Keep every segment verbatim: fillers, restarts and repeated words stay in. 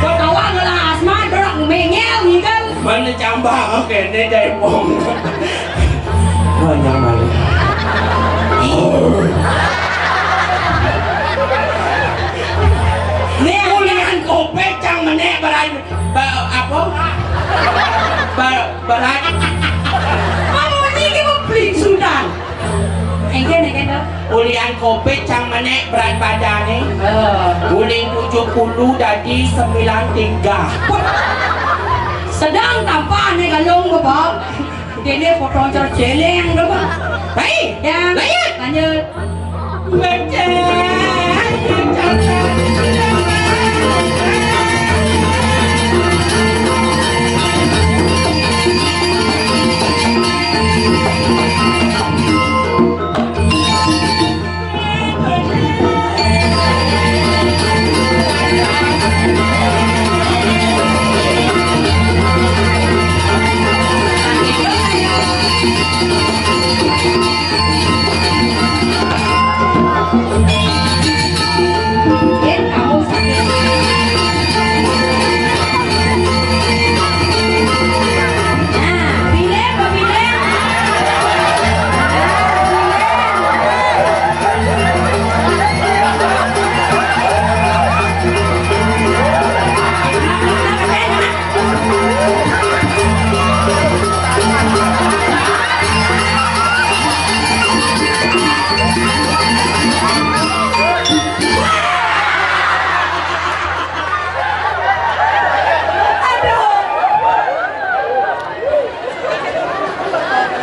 Ketawa ngelah asma, dorong mengel, nih kan. Mana cambang, oke, ini jaipong. Banyak malu. Nih, ulian kopek cang menek berat, ba-, apa? Ba-, berat. Kamu ini mau pelik Sultan. Engke, engke, Dok. Ulian kopek cang menek berat badannya. Eh. Uling tujuh puluh jadi sembilan tiga. Sedang tampak nih galung, Bapak. Kene potong cerceleng, Bapak. Baik. Ya. Lanjut. Lanjut.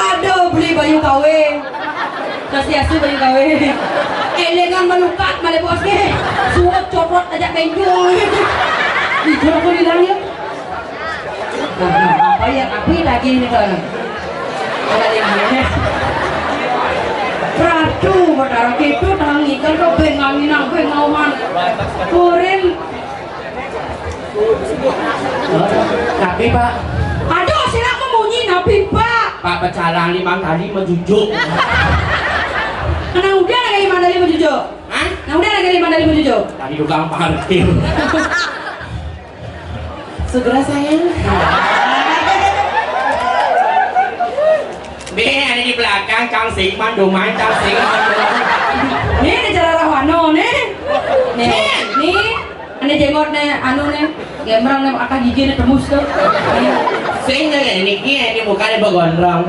Aduh, beli bayu kawin. Kasih asu bayu kawin. Elengan melukat, malah bos ke. Suap coprot aja benjol. Di jorok kau bilang ya. Nah, nah, apa ya? Apa ya lagi ini kan? Ada yang ini. Ratu, Betara Kidul, tangan ikan kau bengangi nang bengauman. Kurin. Tapi, Pak. Aduh, sira aku munyi nabi, Pak. Pak, pecalang limang kali menjujuk. Kenapa udah lagi limang kali menjujuk? Hah? Nah, udah lagi limang kali menjujuk. Tadi tukang parkir. Segera, sayang. Nih, ada di belakang, Kang Singman, Doman, Kang Singman, Doman. Nih, ada cara rawano, nih. Nih, nih. Ane jengot ne, anu ne, gembrong ne, akah gigi ne tembus tuh. Sing ne, niki, ini mukanya begondrong.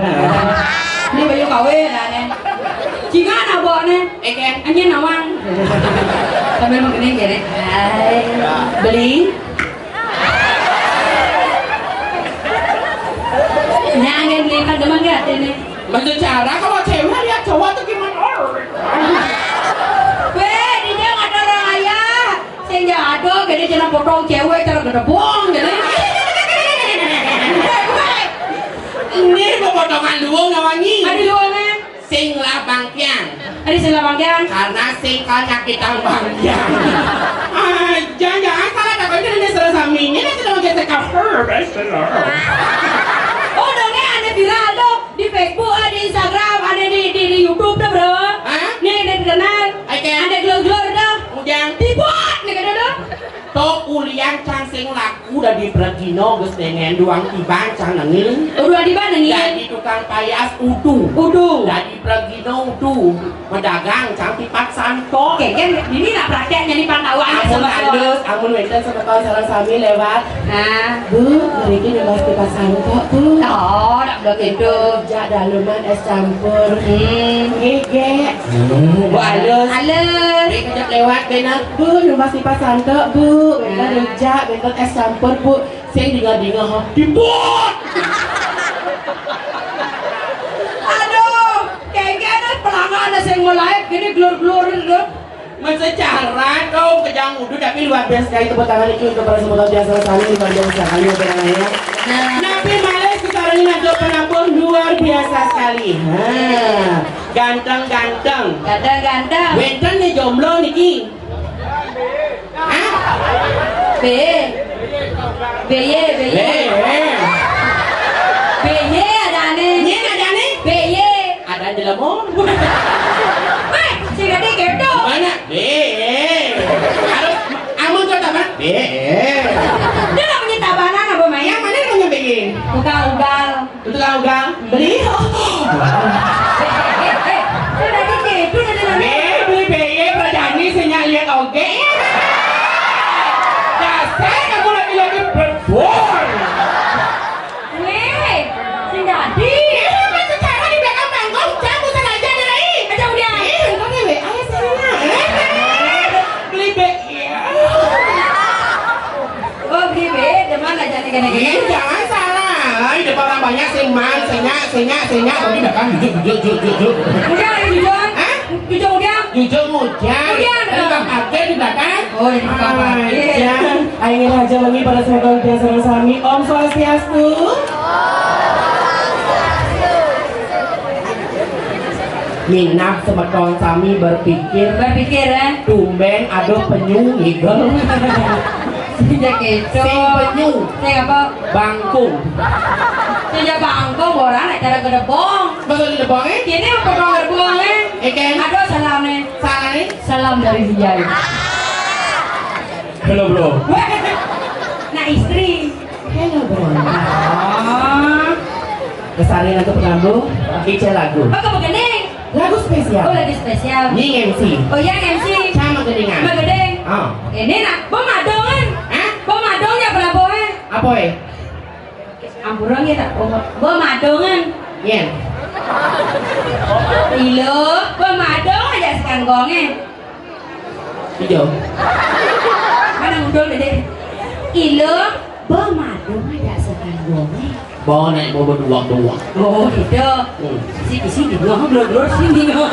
Ini baju kawin, ane. Cingan abone. Eke. Anye nawang. Sambil mengkening gini. Hai. Beli. Nah, angin nih, kan demen gak ini? Maksud cara kalau cewek lihat cowok tuh gimana? Weh, di dia nggak ada orang ayah. Sing ya ada, gini cenah potong cewek, cara gedebong, gini. Ini pepotongan luwung namanya. Ada luwungnya. Sing lah bangkiang. Ada sing lah bangkiang. Karena sing kan nyakitan bangkiang. Ah, jangan-jangan salah takutnya ada salah saminya, nanti dong kita cover, best. Oh, dongnya ada viral tuh. Di Facebook, ah, di Instagram, ada di, di, di YouTube dah, bro. Hah? Nih, ada dikenal. Oke. Ada glor-glor dah. Ujang. Dibuat nih, kata dah. Tok ulian cang sing laku dadi pragina geus dengen duang tiban cang nengil. Oh, duang tiban nengil. Dadi tukang payas udu. Udu. Dadi pragina udu. Pedagang cang tipat santo. Oke, kan ini nak prakteknya nih pantauan. Amun alus, amun wénten semeton sareng sami lewat. Nah. Bu, mriki nembas tipat santo, Bu. Oh, nak begitu. Jak daleman es campur. Hmm. Nggih, Gék. Hmm. Bu alus. Alus. Nggih, kejap lewat, bener. Bu, nembas tipat santo, Bu. Bener, nah. Rujak, bener es campur, Bu. Sing dingeh-dingeh, ha. Dibut! Aduh, kengkene pelanggan sing mau live gini glur-glur gitu. Mensecara kau kejang udu tapi luar biasa sekali tepuk tangan itu untuk para semeton biasa sekali luar biasa sekali ya, ya. Nah. Nabi Malik sekarang ini untuk penabuh luar biasa sekali. Ha. Ganteng-ganteng. Ganteng-ganteng. Wénten nih jomblo niki. Hah? B. B Y, B Y. B, B. B Y ada aneh. Nyén ada aneh? B Y. Ada jelema. Wéh, Sing, sing, bagi makan, jujur, jujur, jujur, jujur. Udah, ayo, jujur. Hah? Jujur, udah. Jujur, udah. Udah, udah. Tukang parkir di belakang. Oh, di tukang parkir. Ayo, ngiring aja lagi para semeton biasa sami. Om Swastiastu. Minab semeton sami berpikir. Berpikir, ya? Tumben ada penyu ngigel. Sing kéto. Sing penyu. Sing apa? Bangkung. Sing ya bangkung, ora nek cara gedebong. Betul gedebong, eh? Kene apa gedebong, eh? Eh, kan? Aduh, salah nih. Salah nih? Salam dari dia. Halo, bro. Weh. Nah, istri. Halo, bro. Ah. Kesarin aku pengambu, Ica lagu. Oh, kamu gending? Lagu spesial. Oh, lagu spesial. Nying M C. Oh, iya, M C. Sama gendingan. Sama gending. Ah. Ini nak, bo madongan. Hah? Bo madong ya, pelabuhan. Apa, eh? Ampura nggih, tak, bo, bo madongan. Yen. Ilo, bo madong aja sekan gonge. Ijo. Mana ngundul, Dede? Ilo, bo madong aja sekan gonge. Bo nek bo berdua-dua. Oh, gitu. Hmm. Si, si, di bawah, bro, bro, sini, bro.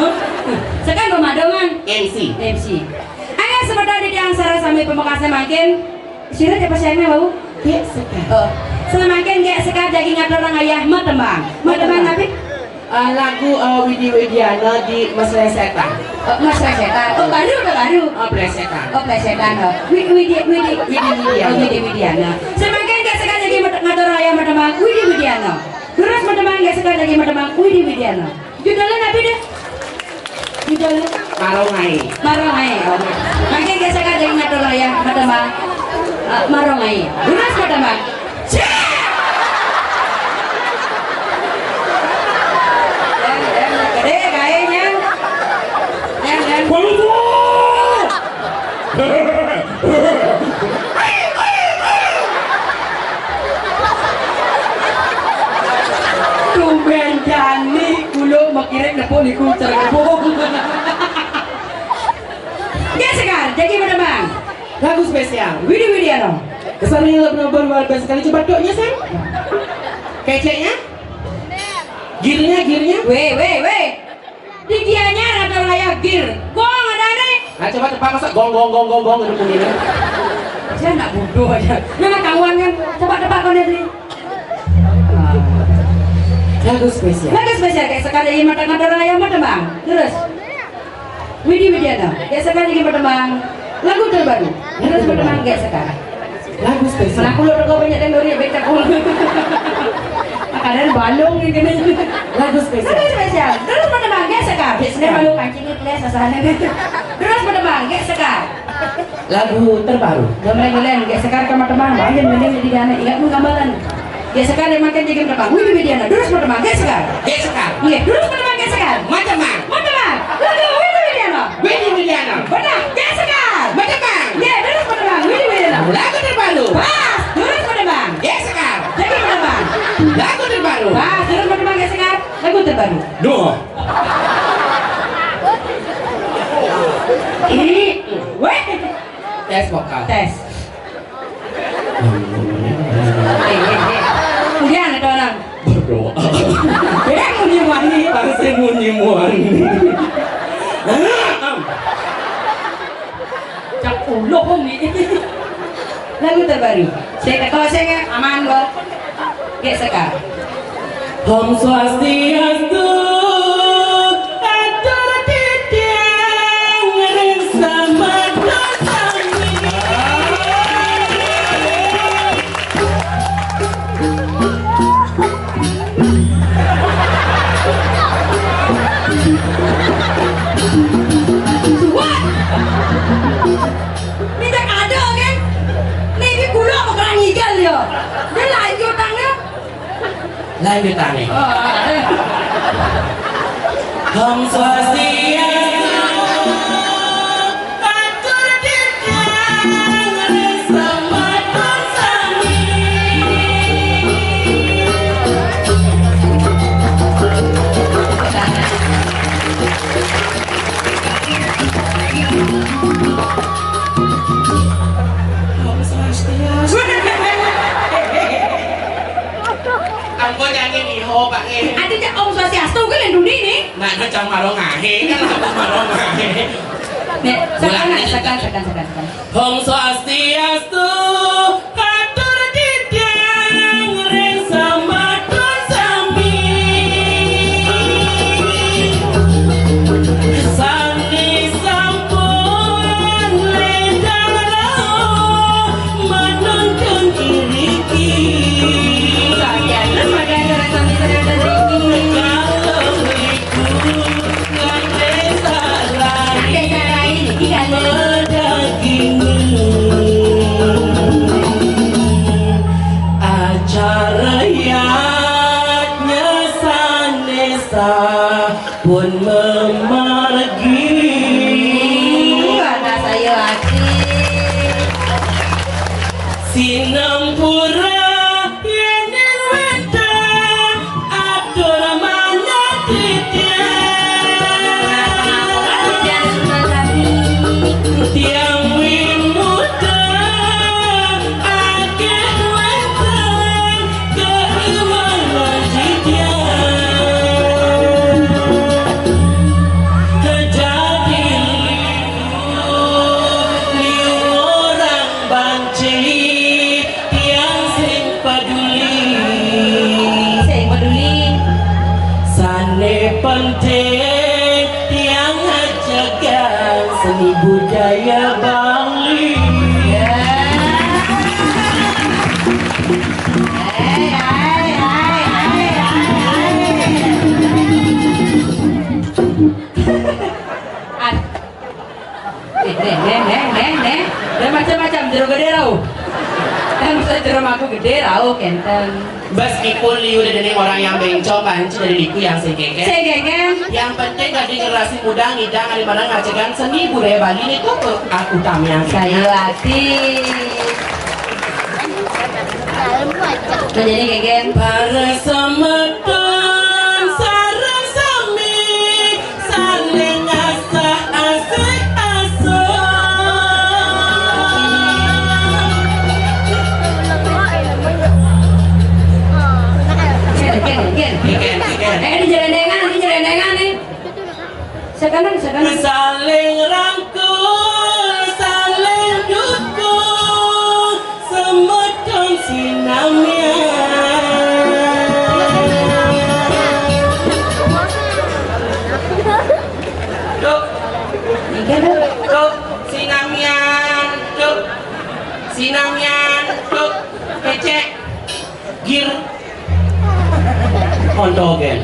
Sekan bo madongan. M C. M C. Ayo, sebentar di tiang sara sambil pemekasnya makin. Sira siapa sih, mau? Gék Sekar. Oh. Semangkin Gék Sekar jagi ngatur ayah matembang. Matembang apa? Eh, lagu, eh, Widi Widiana di Mesra Setan. Oh, Mesra Setan. Oh, baru, udah baru. Oh, Plesetan. Oh, Plesetan, oh. Wi-, Widi, Widi. Widi Widiana. Oh, Widi Widiana. Semangkin Gék Sekar jagi mat-, ngatur ayah matembang Widi Widiana. Terus matembang Gék Sekar jagi matembang Widi Widiana. Judulnya apa deh? Judulnya? Marong Ae. Marong Ae, oke. Mangkin Gék Sekar jagi ngatur ayah matembang. Eh, Marong Ae. Lunas matembang. Siap! Yang, yang gede kayaknya. Yang, yang. Tumben jani kulo makirik nepuk niku cerebung. Gék Sekar, jagi matembang. Lagu spesial. Widi Widiana. Kesannya lebih luar biasa sekali. Coba doknya, sayang. Keceknya? Girnya, girnya? Weh, weh, weh. Digianya rata raya gir. Gong ada nih. Nah, coba tebak masa gong, gong, gong, gong, gong, gitu bunyinya. Saya anak bodoh aja. Nah, ketahuan kan. Coba tebak kau nanti. Lagu spesial. Lagu spesial Gék Sekar jagi ngatur ayah matembang. Terus. Widi Widiana. Gék Sekar jagi matembang. Lagu terbaru. Terus matembang Gék Sekar. Lagu spesial. Mana kulo teko banyak yang dori becak kulo. Kadang balung nih gini. Lagu spesial. Lagu spesial. Terus matembang Gék Sekar. Gék Sekar. Ini malu kancingnya kelas sasarannya gitu. Terus matembang Gék Sekar. Lagu terbaru. Gomel-gomel, Gék Sekar ke matembang. Banyak mending di dana. Ingat menggambaran. Gék Sekar dia makan jaga matembang. Widi Widiana. Terus matembang Gék Sekar. Gék Sekar. Iya, terus matembang Gék Sekar. Matembang. Matembang. Lagu Widi Widiana. Widi Widiana. Benar, Gék Sekar. Matembang. Iya, terus matembang Widi Widiana. Lagu terbaru. Pas, terus matembang Gék Sekar. Jadi matembang. Lagu terbaru. Pas, terus matembang Gék Sekar. Lagu terbaru. Duh. Ini, weh. Tes vokal. Tes. Eh, eh, eh. Kemudian ada orang. Berdoa. Eh, munyi wani. Pasti munyi wani. Cak uluh nih. Lagu terbaru. Saya ketawa saya aman kok. Gék Sekar. Om Swastiastu, atur titiang ring samudra sami. Wah! Ini tak ada, kan? Ini, ini kulo bakalan ngigel ya. Dia lanjutannya. Lanjutane. Oh, eh. Om Swastiastu. Atur titiang semeton sami. Om Swastiastu. Ampun, nyanyi Miho, Pak, nggih. Ati Nak macam marong ahe, kan aku marong ahe. Nek, sekan, sekan, sekan, sekan, sekan. Om Swastiastu, atur titiang ring sampun sami. Sami sampun ledang rauh manuntun iriki. Sakian, terus pakai acara sami sedang dan tinggi. Kalau Desa lain, desa lain, iya, desa lain. Acara yadnya sanesa pun memargi. Karena saya hati. Sinampura yéning wénten atur manah titiang. Tiang wimuda akéh wénten kaiwangan titiang. Jadi liu orang banci tiang sing paduli. Sing paduli. Sané penting tiang ngajegang seni budaya Bali. Ya. Hai, hai, hai, hai, hai, hai. Ad- Nih, nih, nih, nih, nih, nih. Dan macam-macam, jero gedé rauh. Dan bisa jero mangku gedé rauh, kénten. Meskipun liu déning orang yang bencong, banci dari liku yang sing kéngkén. Sing kéngkén. Yang penting dadi generasi muda ngidang ari marang ngajegang seni budaya Bali niku, ah, utamian. Saya ati. Menjadi kéngkén. Para semeton sareng sami saling asah-asih asuh. Gén, gén, gén. Gén, gén. Eh, ini jerendengan, ini jerendengan nih. Sekarang, sekarang. Saling rangkul, saling dukung, semeton sinamian. Cuk. Cuk, sinamian, cuk. Sinamian, cuk. Kecek. Gir. Kontogé.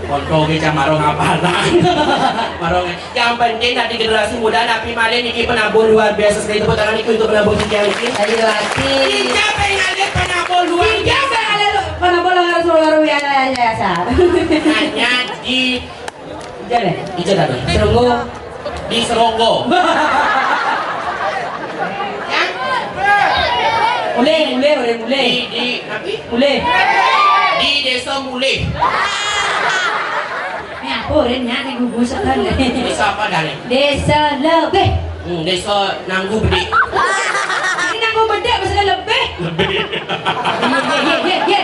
Kontogé cang marong apanan. Marong. Yang penting dadi generasi muda, napi malih niki penabuh luar biasa sekali. Tepuk tangan niki untuk penabuh titiang niki. Ayo, ati. Ija pengalih penabuh luar biasa. Ija pengalih lu-, penabuh luar, luar biasa. Hanya di Ija deh. Ija deh. Seronggo. Di Seronggo. Ya? Mulih, mulih, orang mulih. Di, di, napi? Mulih. Di Desa Mulih. Ini aku, Rin, ya, ini gugus apa, nih? Desa apa, Daling? Desa Lebih. Hmm, Desa Nanggu Bedik. Ini Nanggu Bedik, maksudnya lebih. Lebih. Iya, iya, iya, iya.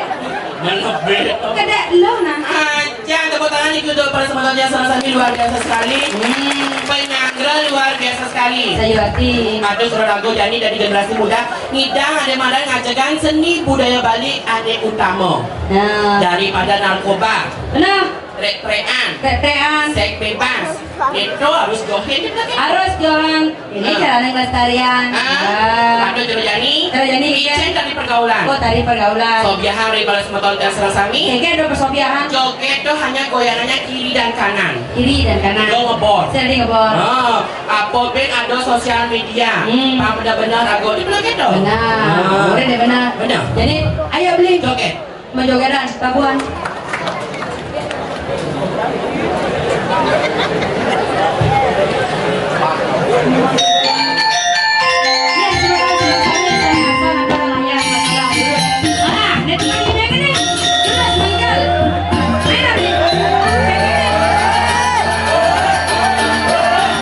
Melebih. Kedék lo, nah. Aja, tepuk tangan niki untuk para semeton yang sareng sami, luar biasa sekali. Hmm. Penyanggra luar biasa sekali. Saya ati. Kados Ronago jani dadi generasi muda, ngidang ané marang ngajegang seni budaya Bali ané utama. Nah. Daripada narkoba. Benar. Trek-trekan. Trek-trekan. Seks bebas. Itu harus johin, gitu kan? Harus johan. Ini, nah, carané nglestarian. Ah, ah. Aduh, Jero Jani. Jero Jani, icén, iya. Tari pergaulan. Oh, tari pergaulan. Sobiahan ring para semeton tiang sareng sami. Oke, ada persobiahan. Joget tuh hanya goyangannya kiri dan kanan. Kiri dan kanan. Lo ngebor. Sering ngebor. Ah, apa ben ada sosial media. Hmm. Pang bener-bener ragu. Ini bener gitu. Benar. Ah. Boleh deh, benar. Benar. Jadi, ayo beli. Joget. Menjogetan, tabuhan.